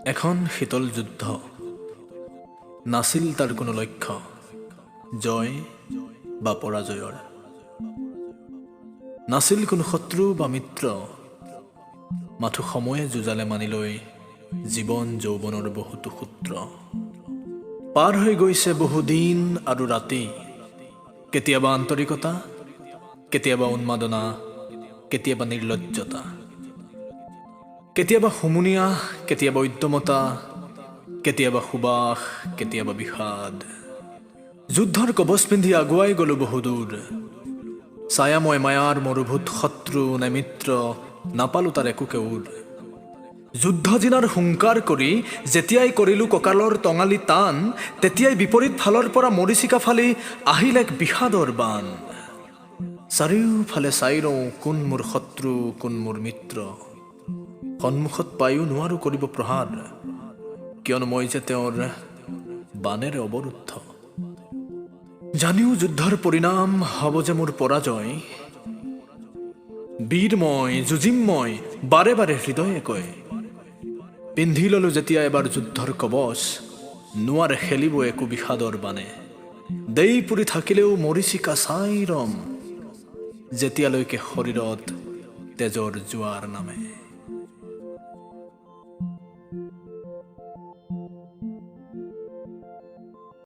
এখন শীতল যুদ্ধ। নাছিল তাৰ কোনো লক্ষ্য, জয় বা পৰাজয়ৰ। নাছিল কোনো শত্ৰু বা মিত্ৰ। মাথো সময়ে যুঁজালে মানি লৈ জীৱন যৌৱনৰ বহুতো সূত্ৰ। পাৰ হৈ গৈছে বহু দিন আৰু ৰাতি। কেতিয়াবা আন্তৰিকতা, কেতিয়াবা উন্মাদনা, কেতিয়াবা নিৰ্লজ্জতা, কেতিয়াবা হুমুনিয়াহ, কেতিয়াবা উদ্যমতা, কেতিয়াবা সুবাস, কেতিয়াবা বিষাদ। যুদ্ধৰ কবচ পিন্ধি আগুৱাই গলো বহুদূৰ। ছায়াময় মায়াৰ মৰুভূত শত্ৰু নে মিত্ৰ, নাপালো তাৰ একোকে ওৰ। যুদ্ধ জিনাৰ হুংকাৰ কৰি যেতিয়াই কৰিলো কঁকালৰ টঙালি টান, তেতিয়াই বিপৰীত ফালৰ পৰা মৰিচিকা ফালি আহিল এক বিষাদৰ বান। চাৰিওফালে চাই ৰওঁ, কোন মোৰ শত্ৰু, কোন মোৰ মিত্ৰ। সন্মুখত পায়ো নোৱাৰো কৰিব প্ৰহাৰ, কিয়নো মই যে তেওঁৰ বানেৰে অৱৰুদ্ধ। জানিও যুদ্ধৰ পৰিণাম হ'ব যে মোৰ পৰাজয়, বীৰ মই, যুঁজিম মই, বাৰে বাৰে হৃদয়ে কয়। পিন্ধি ললো যেতিয়া এবাৰ যুদ্ধৰ কবচ, নোৱাৰে খেলিব একো বিষাদৰ বানে। দেই পুৰি থাকিলেও মৰিচিকা চাই ৰম, যেতিয়ালৈকে শৰীৰত তেজৰ জোৱাৰ নামে।